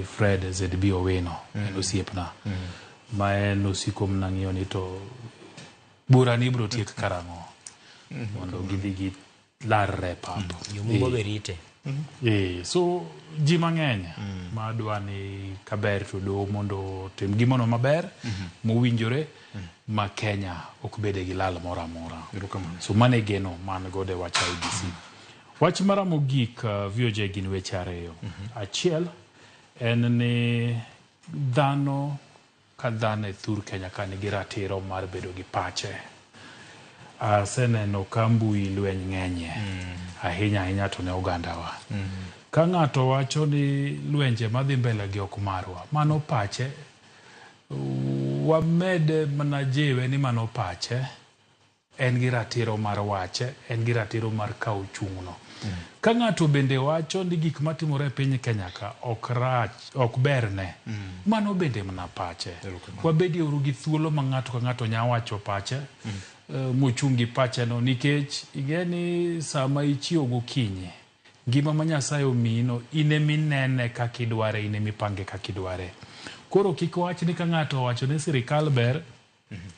gi Fred ZB Owino, en osiepna ma en osiko mana ng'iyo ni to bura ni ibiro tiek karang'o mondo gidhi gilarre e pap. Jomumbo be rite. So ji mang'eny ma dwa ni kaber to doho mondo otim gimono maber mowinjore ma Kenya ok bede gi lal moro amora. So mano e geno man godo e wach IEBC. Wach mara mogik VOJ gin weche ariyo. Achiel en ni dhano ka dhano e thur Kenya ka nigi ratiro mar bedo gi pache. Aseneno ka mbui lweny ng'enyie ahinya ahinya to ne ogandawa. Ka ng'ato wacho ni lwenje madhi mbele gi ok marwa, mano pache. Wamed mana jiwe ni mano pache. En gi ratiro mar wache, en gi ratiro mar kawo chung'no. Ka ng'ato bende wacho ni gik matimore e piny Kenya ka ok rach, ok berne, mano bende mana pache. Wabedie uru gi thuolo ma ng'ato ka ng'ato nya wacho pache, mochung' gi pache no nikech ing'e ni sama ichiewo gokinyi, ngima ma Nyasaye omiyi no in eminene kaka idware, in emipange kaka idware. Koro kik wach ni ka ng'ato owacho ni sirikal ber,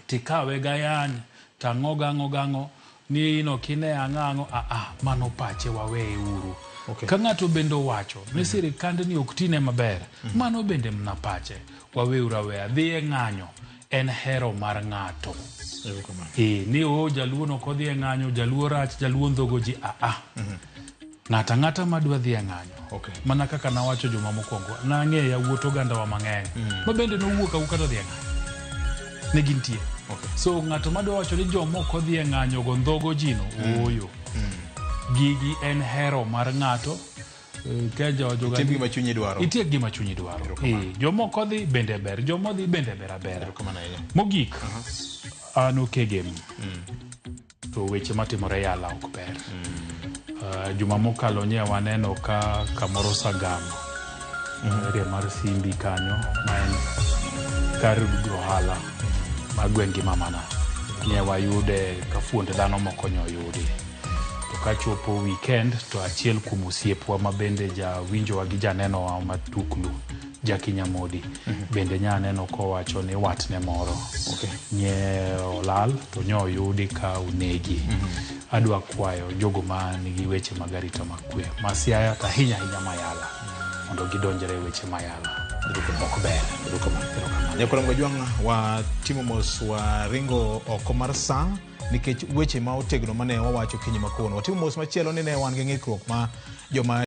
tikawe gayany tang'o gang'o gang'o ni in ok ine ang'o ang'o a a mano pache waweye uru. Ka ng'ato bende owacho ni sirikandni ok tine maber, mano bende mna pache waweuru aweya. Dhi e ng'anyo en hero mar ng'ato. Ni o jaluo no ok odhi e ng'anyo, jaluo rach, jaluo ndhogo ji a a. Ng'ato ang'ata madwa dhi e ng'anyo. Mana kaka nawacho juma mokwongo, nang'eyo yawuot ogandawa mang'eny ma bende nowuok awuoka to dhi e ng'anyo. Ne gintie. So ng'ato madwa wacho ni joma ok odhi e ng'anyo go ndhogo ji no, ooyo. Gigi en hero mar ng'ato. Ka joga Itiek gima chunyi dwaro. Itiek gima chunyi dwaro. Joma ok odhi bende ber, joma odhi bende ber abera. Mogik, an Okegem. To weche matimore Yala ok ber. Juma mokalo nye waneno ka kamoro Sagam, area mar Simbi kanyo, ma en kar ohala mar gweng' gi mamana, nye wayude ka fuond dhano moko nyo oyudi. To kachopo weekend to achiel kuom osiepwa ma bende jawinjowa gi janenowa matuklu Jackie Nyamodi bende nya aneno kowacho ni watne moro nye olal to nyo oyudi ka onegi. Adwa kwayo jogo ma nigi weche mag arita makwe ma Siaya to ahinya ahinya Mayala mondo gidonjre e weche Mayala. Ok ber. Erokamano. Nyakwar Mgajwang' watimo mos waringo oko mar sa nikech weche ma otegno mane wawacho kinyi ma kawuono. Watimo mos machielo ni ne wan gi ng'ikruok ma joma